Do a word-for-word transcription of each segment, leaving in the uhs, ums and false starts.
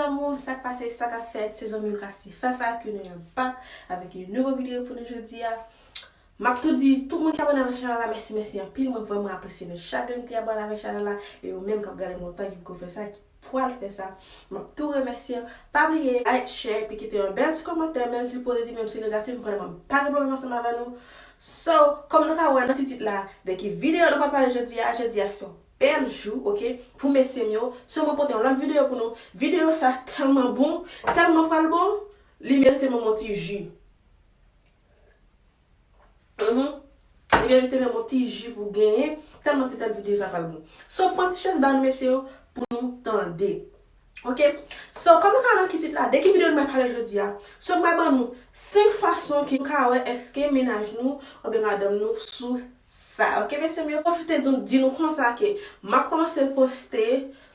Lanmou, sa k pase, sa k ap fèt, se zanmi w Classy Fafa ki nou an back avèk yon nouvo videyo pou nou jodi a. M ap tou di tout moun ki abòne avèk chanèl la, mèsi, mèsi anpil. Mwen vrèman apresye nou chak grenn ki abòne avèk chanèl la, e ou menm k ap gade m lontan ki poko fè sa, ki pral fè sa. M ap tou remèsye w. Pa bliye like, share, epi kite yon bèl ti kòmantè, menm si l pozitif, menm si l negatif, m konnen mwen pa gen pwoblèm ansanm avè nou. So, kòm nou ka wè nan ti tit la, de ki videyo nou pral pale jodi a, jodi a se yon bèl jou, oke, pou mesye m yo. So, mwen pote yon lòt videyo pou nou. Videyo sa tèlman bon, tèlman pral bon, li merite menm yon ti ji. Mhm. Li merite menm yon ti ji pou genyen, tèlman ti tèt videyo sa pral bon. So, pran ti chèz ba nou, mesye yo, pou nou tande. Oke? So, kòm nou ka wè nan ki tit la, de ki videyo nou pral pale jodi a? So, mwen ban nou senk fason ki nou ka wè èske mennaj nou oubyen madanm nou sou sa. Oke, mesye m yo, pwofite di, di nou konsa ke m ap kòmanse poste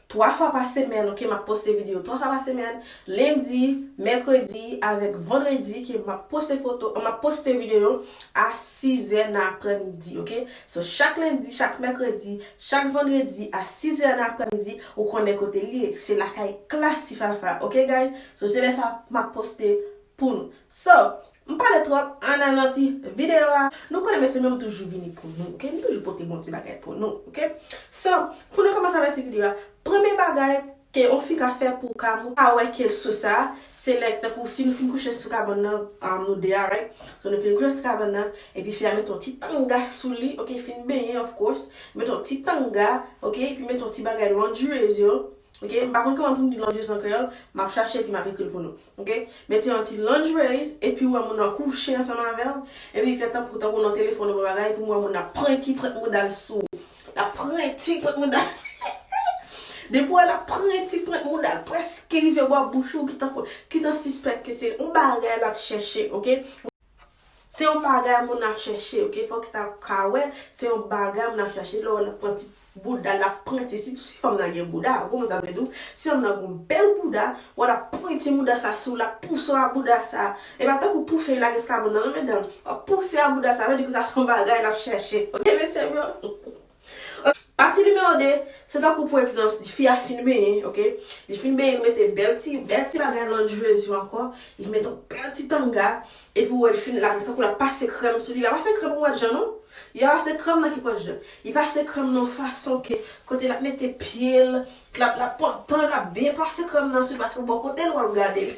twa fwa pa semèn, oke, m ap poste videyo twa fwa pa semèn, lendi, mèkredi avèk vandredi ke m ap poste foto, m ap poste videyo a sizè nan aprèmidi, oke? So, chak lendi, chak mèkredi, chak vandredi a sizè nan aprèmidi, ou konnen kote l ye, se lakay Classy Fafa, oke, guys? So, se lè sa m ap poste pou nou. So, m pale twòp, ann al nan ti videyo a. Nou konnen, mesye m yo, m toujou vini pou nou, oke? M toujou pote bon ti bagay pou nou, oke? So, pou nou kòmanse avèk ti videyo a, premye bagay ke yon fi ka fè pou ka mou-, ka wè ke l sou sa, se lè, tankou si nou fin kouche sou kabann nan, um, nou de a, right? So, nou fin kouche sou kabann nan, epi fi a mete yon ti tanga sou li, oke, fin benyen, of course, mete yon ti tanga, oke, epi mete yon ti bagay lingerie yo, oke, m pa konn kòman pou m di lingerie an kreyòl, m ap chache epi m ap ekri l pou nou. Oke? Mete yon ti lingerie, epi ou wè moun nan kouche ansanm avè w, epi fè tankou, tankou nan telefòn ou bagay, epi ou wè moun nan pran ti prent mouda l sou ou. L ap pran ti prent mouda l. Depi w wè l ap pran ti prent mouda l, prèske rive bò bouch ou, ki tan, ki tan sispèk ke se yon bagay l ap chèche, oke? Se yon bagay moun ap chèche, oke? Fòk ou ta ka wè, se yon bagay moun ap chèche. Lè w wè l ap pran ti bouda, l ap pran ti, sitou si fanm nan gen bouda, ou konprann sa m vle di w? Si fanm nan gen yon bèl bouda, wè l ap pran ti bouda sa sou, l ap pouse w a bouda sa. E pa tankou pouse l lage sou kabann nan, non, medam. W ap pouse a bouda sa, vle di ke sa se yon bagay l ap chèche. Oke, mesye m yo? Pati nimewo de, se tankou, pou egzanp, si fi a fin benyen, oke? Li fin benyen, li mete bèl ti, bèl ti bagay nan jwez yo ankò, li mete yon bèl ti tanga, epi w wè l fin la, tankou l ap pase krèm sou li. Li pa pase krèm pou wè jan, non. Li pa pase krèm nan ki pòt jan. Li pase krèm nan yon fason ke, kote l ap mete pye l, l ap, l ap pran tan, l ap byen pase krèm nan sou li, paske bò kote l, w ap gade l.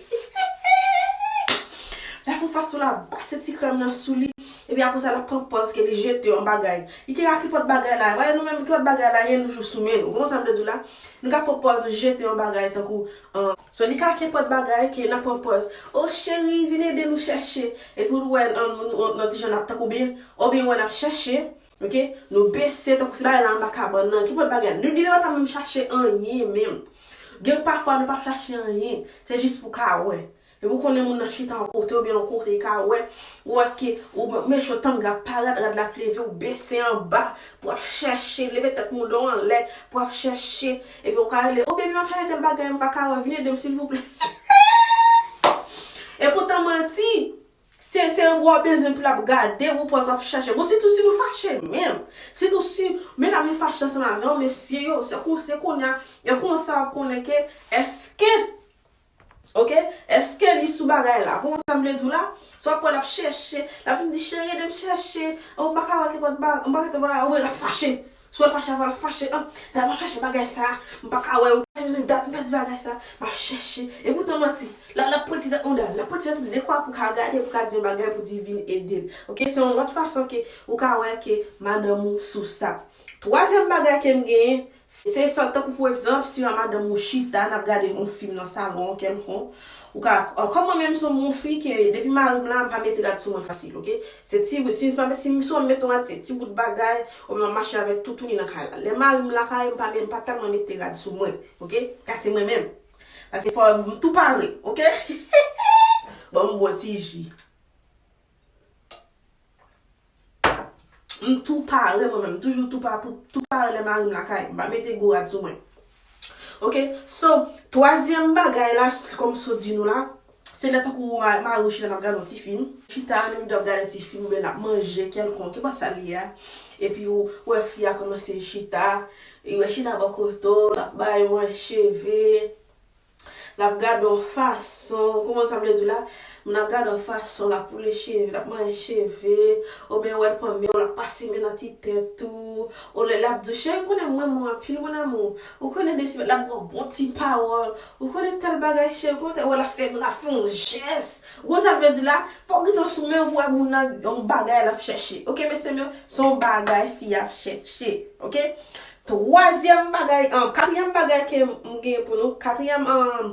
L ap fè fason l ap pase ti krèm nan sou li. Epi apre sa, l ap pran pòz ke li jete yon bagay. Li te ka ki pòt bagay la. Wè, nou menm, ki pòt bagay la ye, nou toujou sou men nou. Ou konprann sa m vle di w la? Nou ka pran pòz nou jete yon bagay tankou, an, so, li ka ki pòt bagay ke n ap pran pòz. O cheri, vin ede nou chèche. Epi ou wè, an, nou, nou, nou ti jan n ap tankou byen, oubyen wè n ap chèche, oke? Nou bese tankou si bagay la anba kabann nan. Ki pòt bagay? Nou, li pa menm chache anyen menm. Gen pafwa nou pa chache anyen. Se jis pou ka wè. Epi ou konnen moun nan chita yon kote oubyen yon kote, li ka wè, ou wè ke ou mete yon tanga parad, rad la ap leve, ou bese anba, pou w ap chèche, leve tèt mouda w anlè, pou w ap chèche, epi ou ka rele, "O, baby, m ap chèche tèl bagay, m pa ka wè, vin ede m, silvouplè." Epoutan manti, se, se yon gwo bezwen pou l ap gade, ou pòz w ap chèche. Bon, sitou si nou fache menm, sitou si medam yo fache ansanm avè w, mesye yo, se kon, se kounye a, e konsa w ap konnen ke èske Oke? Èske li sou bagay la? Konprann sa m vle di w la? So, w ap wè l ap chèche, l ap vin di, "Cheri, ede m chèche. O, m pa ka wè ki pòt ba-, m pa ka wè ki pòt bagay." Oubyen l ap fache. Sou l fache avè w, l ap fache. "An, dat m ap chache bagay sa, m pa ka wè, ou, dat m pèdi bagay sa, m ap chèche." Epoutan manti, l ap, l ap pran ti tèt mouda l, l ap pran ti tèt mouda l, dekwa pou ka gade, pou ka di yon bagay, pou di vin ede l. Oke? Se yon lòt fason ke ou ka wè ke madanm ou sou sa. Twazyèm bagay ke m genyen, Se sa, tankou pou egzanp, si yon madanm ou chita, n ap gade yon fim nan salon kèlkonk, ou ka, kòm mwen menm se yon fi ke depi mari m la, m pa mete rad sou mwen fasil, oke? Se ti, si m pa, si m sou mete yon rad, se ti bout bagay, oubyen m ap mache avèk toutouni nan kay la. Lè mari m lakay, m pa, m pa tèlman mete rad sou mwen, oke? Sa se mwen menm. Paske fò m tou pare, oke? Ban m bwè ti ji. M tou pare mwen menm, m toujou tou pa-, tou pare lè mari m lakay, m pa mete gwo rad sou mwen. Oke, so, twazyèm bagay la, kòm m sot di nou la, se lè tankou ma-, mari w chita n ap gade yon ti fim. Chita, nou ap gade yon ti fim, oubyen n ap manje kèlkonk, kenpòt sa l ye a. Epi ou wè fi a kòmanse chita, li wè chita bò kote w, l ap bay mwen cheve. L ap gade yon fason, kòman sa vle di la? Moun ap gade yon fason, l ap woule cheve, l ap manyen cheve, oubyen wè l pran men w, l ap pase men nan ti tèt ou, oubyen l ap di w, cheri, ou konnen m renmen w anpil, mon amour. Ou konnen desi, l ap ba w bon ti pawòl. Ou konnen tèl bagay, cheri, ou konnen tèl, wè l ap fè, l ap fè yon jès. Ou konn sa vle di la? Fò w gentan sou men w pou wè moun nan yon bagay l ap chèche. Oke, mesye m yo, se yon bagay fi ap chèche. Oke? Twazyèm bagay, an, katriyèm bagay ke m gen pou nou, katriyèm, an,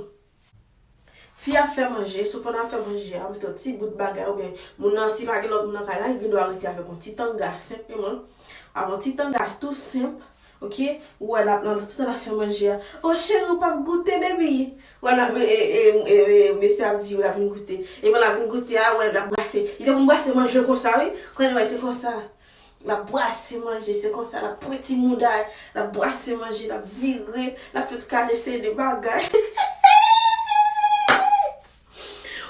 fi ap fè manje, sou pandan ap fè manje a, ou mete yon ti bout bagay, oubyen moun nan, si pa gen lòt moun nan kay la, li gen dwa rete avèk yon ti tanga, senpleman. Avè yon ti tanga tou senp, oke? Ou wè l ap, nan tout tan l ap fè manje a. O cheri, ou p ap goute, baby? Ou wè l ap, e, e, e, e, mesye ap di, ou l ap vin goute. Epi l ap vin goute a, ou wè l ap brase. Li te konn brase manje konsa, wi. Kounye a, se konsa. L ap brase manje, se konsa, l ap pran ti mouda, l ap brase manje, l ap vire, l ap fè tout kalite de bagay.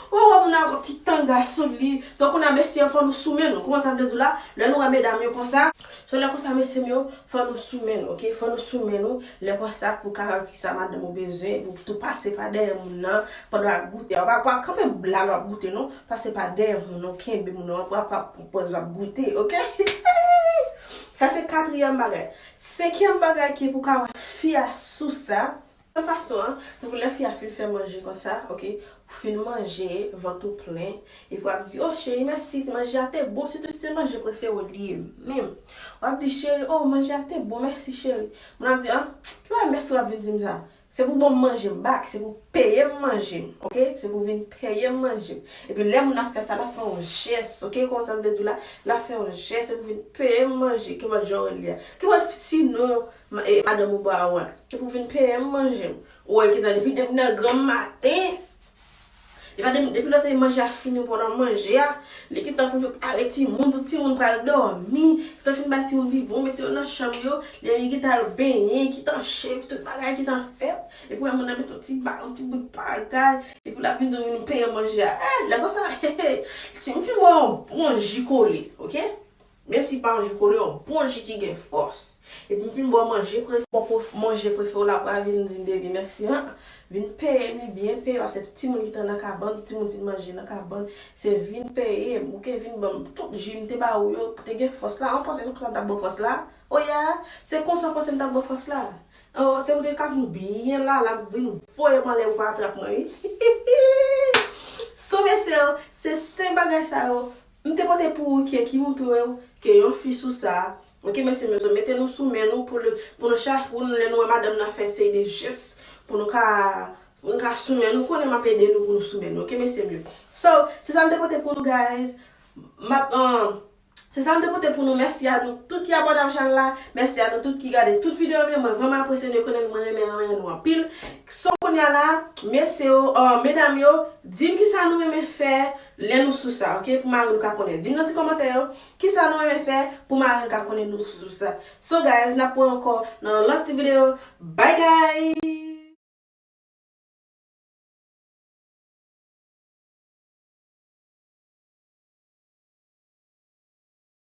Ou wè moun nan gon ti tanga sou li. So, kounye a, mesye yo, fò nou sou men nou. Kòman sa vle di la? Lè nou wè medam yo konsa, so, lè konsa, mesye m yo, fò nou sou men nou, oke? Fò nou sou men nou. Lè konsa, pou ka wè kisa madanm ou bezwen, epi w tou pase pa dèyè moun nan, pandan w ap goute. Ou pa, pa kanpe la, lè w ap goute, non. Pase pa dèyè moun nan, kenbe moun nan, w ap, w ap, w ap pran pòz w ap goute, oke? Sa se katriyèm bagay. Senkyèm bagay ki pou ka wè fi a sou sa, menm fason an, tankou lè fi a fin fè manje konsa, oke, ou fin manje, vant ou plen, epi w ap di, o cheri, mèsi, manje a te bon, sitou si se manje prefere w li ye menm. W ap di, cheri, o, manje a te bon, mèsi, cheri. Moun ap di, an, ki bagay mèsi w ap vin di m sa? Se pou ban m manje m bak, se pou peye m manje m, oke? Se pou vin peye m manje m. Epi lè moun ap fè sa, l ap fè yon jès, oke? Kòman sa m vle di w la? L ap fè yon jès, se pou vin peye m manje, kenpòt jan w rele a. Kenpòt si non, ma-, e, madanm ou ba ou a. Se pou vin peye m manje m. Ou wè, gentan depi, depi nan granm maten, Depi, depi lè w te manje a fini, pandan manje a, li gentan fin prepare timoun pou timoun pral dòmi. Gentan fin bay timoun bibwon, mete yo nan chanm yo. Lè li gentan al benyen, gentan cheve, tout bagay gentan fèt. Epi wè moun nan mete yon ti ba-, yon ti bout bagay. Epi l ap vin di w vin peye manje a. Eh, lè konsa, timoun fin bwè yon bon ji kole, oke? Menm si pa yon ji kole, yon bon ji ki gen fòs. Epi m fin ba w manje prefere, ba w manje prefere w la, pa vin di m, baby, mèsi, an. Vin peye m, li byen peye, paske timoun ki te nan kabann, timoun vin manje nan kabann, se vin peye m, oke, vin ban m tout ji m te ba ou yo, pou te gen fòs la, an panse se konsa m t ap ba w fòs la? O ya, se konsa w panse m t ap ba w fòs la? O, se pou te ka vin byen la, l ap vin voye m anlè pou pa atrap mwen, wi. So, mesye, se senk bagay sa yo, m te pote pou ou ke ki montre w ke yon fi sou sa. Oke, mesye, mesye, mete nou sou men nou pou le, pou nou chache, pou nou, lè nou wè madanm nan fè seri de jès, pou nou ka, pou nou ka sou men nou, konnen m ap ede nou pou nou sou men nou, oke, mesye m yo. So, se sa m te pote pou nou, guys. M ap, um, se sa m te pote pou nou. Mèsi a nou tout ki abòne ak chanèl la. Mèsi a nou tout ki gade tout videyo m yo. Mwen vrèman apresye nou, konnen mwen renmen, renmen nou anpil. So, kounye a la, mesye yo, uh, medam yo, di m kisa nou renmen fè lè nou sou sa, oke? Pou mari nou ka konnen. Di m nan ti kòmantè yo, kisa nou renmen fè pou mari nou ka konnen nou sou sa. So, guys, n ap wè ankò nan yon lòt ti videyo. Bye, guys!